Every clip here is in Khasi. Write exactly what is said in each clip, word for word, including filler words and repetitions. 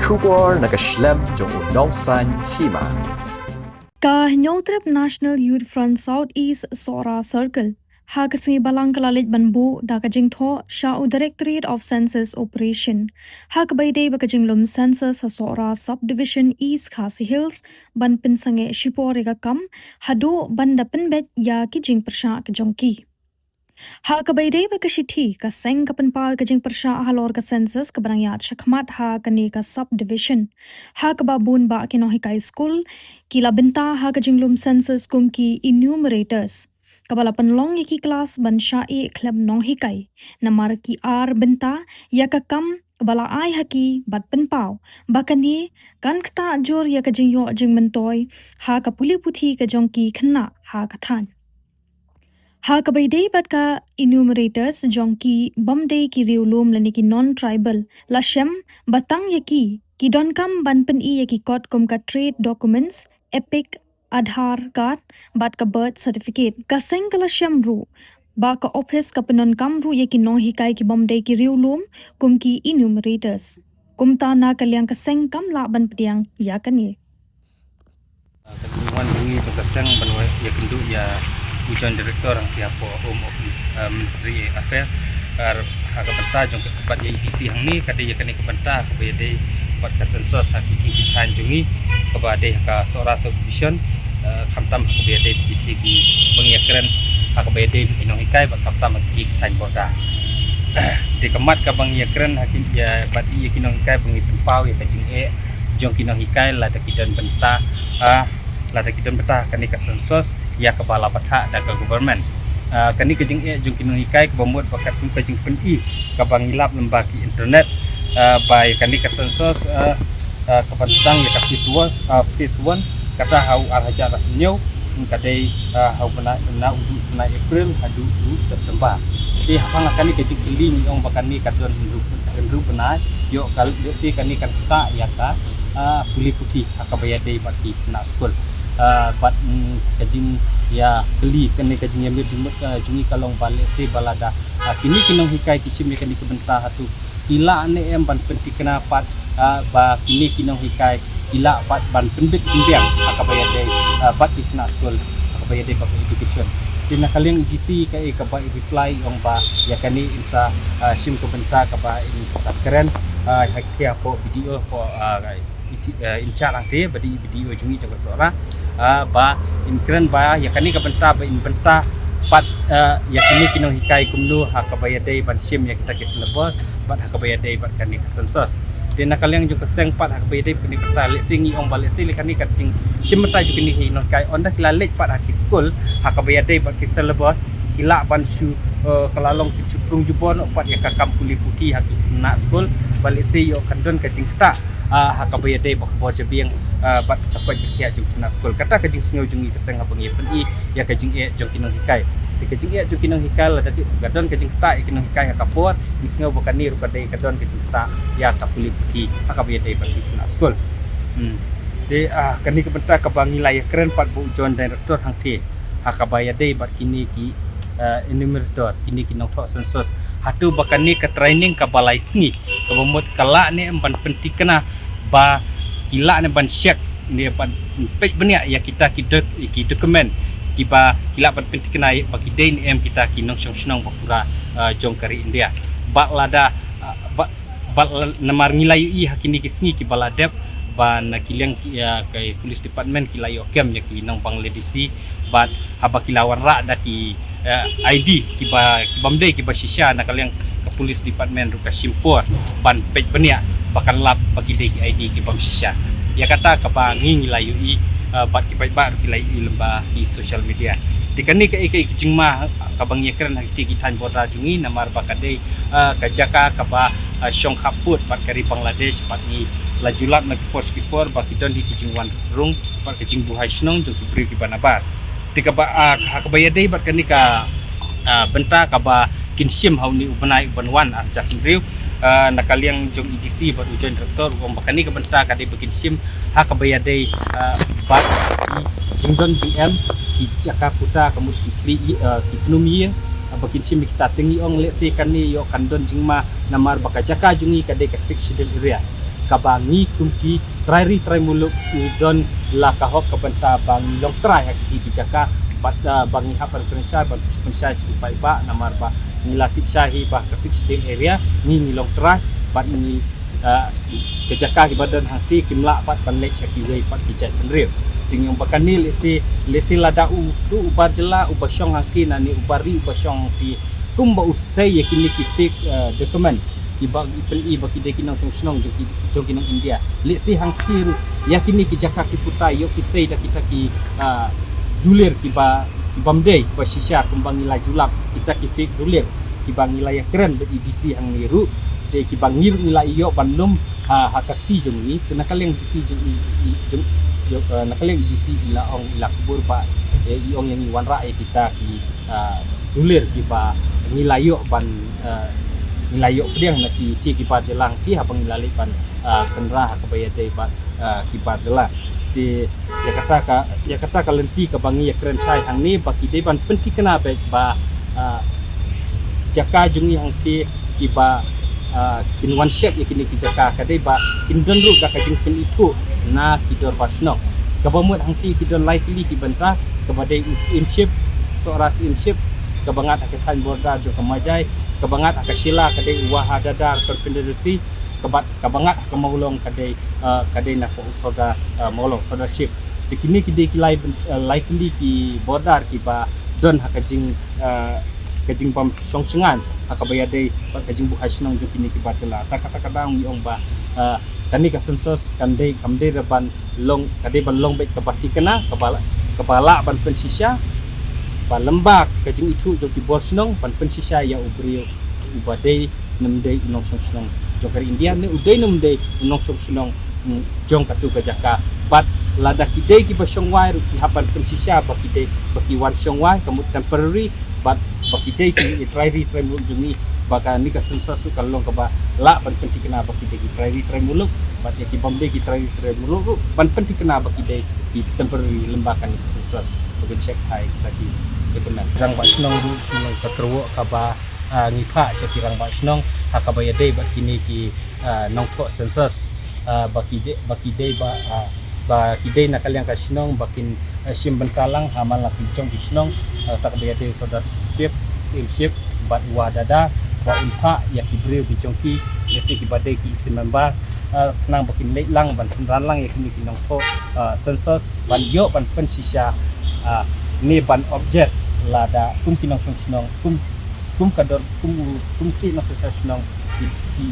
Khubor na ka shlem jong u nongsan hima. Ka Hynñiewtrep National Youth Front South East Sohra Circle ha ka sngi Balang ka la leit ban buh da ka jingthoh sha u Directorate of Census Operation ha kaba ïadei bad ka jinglum census ha Sohra Subdivision, East Khasi Hills, ban pynsangeh shipor ïa ka kam haduh ban da pynbeit ïa ki jingpyrshah ka jong ki. Ha kaba ïadei bad ka shithi, ka seng ka pynpaw ïa ka jingpyrshah halor ka census kaba dang ïaid shakhmat ha kane ka subdivision, ha kaba bun bah ki nonghikai skul ki la bynta ha ka jinglum census kum ki enumerators, kaba la pynlong ïa ki klas ban shah ïeh khlem nonghikai, namar ki ar bynta ïa ka kam ba la ai ha ki bad pynpaw ba kane kan ktah jur ïa ka jingïoh jingmyntoi ha ka pule puthi ka jong ki khynnah ha ka thaiñ. Ha kaba ïadei bad ka enumerators jong ki bym dei ki riewlum lane ki non-tribal, la shem ba tang ïa ki ki donkam ban pyni ïa ki kot kum ka trade documents, EPIC, Aadhaar card bad ka birth certificate. Ka seng ka la shem ruh ba ka ophis ka pyndonkam ruh ïa ki nonghikai ki bym dei ki riewlum kum ki enumerators. Kumta na ka liang ka seng kam lah ban pdiang ïa kane. Ka jingwan jong ngi jong ka seng ban wan ïakynduh ïa u Joint Director hangtei hapoh Home Office, uh, Ministry Affair. Ar ha ka bynta jong ka, bad ïa i DC hangne, ka dei ïa kane ka bynta kaba ïadei bad ka census ha ki thaiñ jong ngi kaba dei ha ka Sohra Subdivision, uh, khamtam ha kaba ïadei bad ki thaiñ kiba ngi ïakren ha kaba ïadei bad ki nonghikai bad khamtam ha ki thaiñ border. Te ka mat kaba ngi ïakren ha ki, ïa, bad ïa ki nonghikai ba ngi pynpaw ïa ka jingeh jong ki nonghikai lada ki don bynta, ah, lada ki don bynta ha kane ka census ïa kaba la bthah da ka government. Ah, kane ka jingeh jong ki nonghikai kaba mut ba katkum ka jingpyni kaba ngi lap lyngba ki internet, ah, ba ïa kane ka census, ah, ah, kaban sdang ïa ka phase one, ah, phase one, kata ha u ar hajar arphew hynñiew, ka dei, ah, ha u bnai, na u bnai April haduh u September. Te haba nga kane ka jingkylli ngi ong ba kane ka don hynriew, hynriew bnai, ïoh ka lehse kane kan ktah ïa ka, ah, pule puthi ha kaba ïadei bad ki khynnah skul. Ah, bad, mm, ka jingïakylli kane ka jingïamir jingmut, ah, jong ngi ka long ba lehse ba lada, ah, kine ki nonghikai ki shim ïa kane ka bynta hato ki lah ne em ban pynthikna pat, ah, ba kine ki nonghikai ki lah pat ban pynbit pynbiang ha kaba ïadei, ah, bad ki khynnah skul ha kaba ïadei bad ka education. Te na ka liang i DC kaei kaba i reply, i ong ba ïa kane in sa, ah, shim ka bynta kaba in sa kren, ah, ha ki hapoh BDO hapoh, ah, i chi-, ah, in charge hangtei ba dei BDO jong ngi jong ka Sohra, ah, ba in kren ba ïa kane ka bynta ba in bynta pat, ah, ïa kine ki nonghikai kumno ha kaba ïadei ban shim ïa kita ki syllabus bad ha kaba ïadei bad kane ka census. Te na ka liang jong ka seng pat ha kaba ïadei bad kane ka bynta, lehse ngi ong ba lehse lei kane ka jingshim bynta jong kine ki nonghikai, ynda ki la leit pat ha ki skul ha kaba ïadei bad ki syllabus ki lah ban shu, eh, ka la long ki shu prung jubor noh pat ïa ka kam pule puthi ha ki khynnah skul, ba lehse ïoh kan don ka jingktah, ah, ha kaba ïadei bad ka bor jabieng, ah, bad ka koit ka khiah jong ki khynnah skul. Kata ka jingsngew jong ngi ka seng haba ngi pyni ïa ka jingeh jong ki nonghikai. Te ka jingeh jong ki nonghikai lada ka don ka jingktah ïa ki nonghikai ha ka por, ngi sngew ba kane ruh ka dei ka don ka jingktah ïa ka pule puthi ha kaba ïadei bad ki khynnah skul. Hmm. Te, ah, kane ka bynta kaba ngi la ïakren pat bad u Joint Director hangtei ha kaba ïadei bad kine ki, ah, enumerator, kine ki nongthoh census. Hato ba kane ka training kaba lai sngi kaba mut ka lah ne em ban pynthikna ba ki lah ne ban check ne ban peit bniah ïa kita ki dok-, ki document kiba ki lah ban pynthikna ba ki dei ne em kita ki nongshong shnong ba pura, ah, jong ka ri India. Bad lada, ah, ba, bad la-, namar ngi la ïohi ha kine ki sngi kiba la dep ba na ki liang ki, ah, ka police department ki la ïoh kem ïa ki nong Bangladeshi bad haba ki la wanrah da ki, eh, ID kiba, ki bym dei kiba shisha, na ka liang ka police department ruh ka shim por ban peit bniah ba kan lap ba ki dei ki ID ki bym shisha. Ïa kata kaba ngi ngi la ïohi, eh, bad ki paidbah ruh ki la ïohi lyngba ki social media. Te kane kaei kaei ka jingma kaba ngi ïakren ha kine ki thaiñ border jong ngi namar ba ka dei, eh, ka jaka kaba, eh, shong khappud bad ka ri Bangladesh bad ngi la ju lap na ki por ki por ba ki don hi ki jingwan rung bad ka jingbuhai shnong jong ki briew kiba nabar. Te kaba, ah, ha kaba ïadei bad kane ka, ah, bynta kaba kin shim ha une u bnai uban wan ar hajar hynriew, ah, na ka liang jong i DC bad u Joint Director u ong ba kane ka bynta ka dei ba kin shim ha kaba ïadei, ah, bad ki jingdon jingem, ki jaka puta, ka mut ki khlieh, ah, ki tnum ïing, ah, ba kin shim ïa kita. Te ngi ong lehse kane ïoh kan don jingma namar ba ka jaka jong ngi ka dei ka Sixth Schedule area. kaba ngi kum ki trai ri trai muluk ngi don la ka hok ka bynta ba ngi long trai ha ki jaka bad, ah, ba ngi hap ban pynshai ban pynshai sha ki paidbah namar ba ngi la tip shai hi ba ka Sixth Schedule area ngi ngi long trai bad ngi, ah, ka jaka kiba don hangtei kim lah pat ban leit sha kiwei pat ki jaitbynriew. Te ngi ong ba kane lehse, lehse lada uto u bar jylla uba shong hangtei ne uba ri uba shong hangtei kumba u sei ïa kine ki fake, ah, document kiba i pyn-i ba ki dei ki nongshong shnong jong ki, jong ki nong India. Lehse hangtei ruh ïa kine ki jaka ki puta ïoh ki sei da kita ki, ah, dulir kiba, kibym dei ba shisha kumba ngi la ju lap kita ki fake dulir kiba ngi la ïakren bad i D C hangne ruh. Te kiba ngi ruh ngi la ïoh ban lum ha, ha ka kti jong ngi, te na ka liang D C jong i, i, jong, jong, eh, na ka liang D C i la ong, i la kubur ba, eh, i ong ïa ngi wanrah ïa kita ki, ah, dulir kiba ngi la ïoh ban, ah, ngi la ïoh pdiang na ki, ki bar jylla hangtei haba ngi la leit ban, ah, kynrad ha kaba ïadei bad, ah, ki bar jylla. Te ïa kata ka, ïa kata ka lynti kaba ngi ïakren shai hangne ba ki dei ban pynthikna beit ba, ah, jaka jong ngi hangtei kiba, ah, kin wan shet ïa kine ki jaka ka dei ba kin don ruh da ka jingpynithuh na ki dorbar shnong. Kaba mut hangtei ki don lai tylli ki bynta, kaba dei u Syiemship, Sohra Syiemship, kaba ngat ha ka thaiñ border jong ka Majai, kaba ngat ha ka Shella ka dei u Wahadadar Confederacy, kaba, kaba ngat ha ka Mawlong ka dei, ah, ka dei na ka u Sohra, ah, Mawlong Sohra Ship. Te kine ki dei ki lai byn-, ah, lai tylli ki border kiba don ha ka jing, ah, ka jingbym shong shngaiñ ha kaba ïadei bad ka jingbuhai shnong jong kine ki bar jylla. Ta kata ka daw ngi ong ba, ah, kane ka census kan dei, kam dei re ban long, ka dei ban long beit kaba thikna, kaba la-, kaba lah ban pynshisha ba lymba ka jingithuh jong ki bor shnong ban pynshisha ïa u briew uba dei ne ym dei u nongshong shnong jong ka ri India ne u dei ne ym dei u nongshong shnong, mm, jong katu ka jaka. Bad lada ki dei kiba shong wai ruh ki hap ban pynshisha ba ki dei ba ki wan shong wai ka mut temporary bad ba ki dei ki trai ri trai muluk jong ngi ba kane ka census ruh kan long kaba lah ban pynthikna ba ki dei ki trai ri trai muluk bad ïa kibym dei ki trai ri trai muluk ruh ban pynthikna ba ki dei ki temporary lymba kane ka census. Ba kin check hai kita ki document. Rangbah shnong ruh shnong ka kyrwoh kaba, ah, ngi phah sha ki rangbah shnong ha kaba ïadei bad kine ki, ah, nongthoh census, ah, ba ki dei, ba ki dei ba, ah, ba ki dei na ka liang ka shnong ba kin, ah, shim bynta lang ha man la ki jong ki shnong, ah, ta kaba ïadei Sohra Ship, Syiemship bad Wahadadar ba un phah ïa ki briew ki jong ki, lehse kiba dei ki isi member, ah, khnang ba kin leit lang ban synran lang ïa kine ki nongthoh, ah, census ban ïoh ban pynshisha, ah, ne ban object lada kum ki nongshong shnong, kum, kum ka dor, kum, kum ki nongshong shnong ki, ki,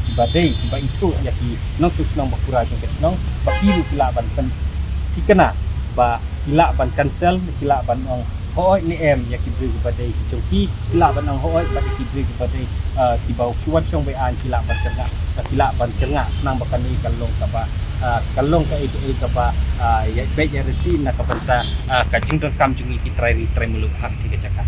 kiba dei, kiba ithuh ïa ki nongshong shnong ba pura jong ka shnong, ba ki ruh ki lah ban pynthikna, ba ki lah ban cancel, ki lah ban ong hooid ne em ïa ki briew kiba dei ki jong ki, ki lah ban ong hooid bad ïa ki briew kiba dei, ah, kiba shu wan shong beit, ki lah ban kyrngah, ki lah ban kyrngah, khnang ba kane kan long kaba, ah, kan long kaei kaei kaba, ah, ïa beit ïa riti na ka bynta, ah, ka jingdonkam jong ngi ki trai ri trai muluk ha kata ka jaka.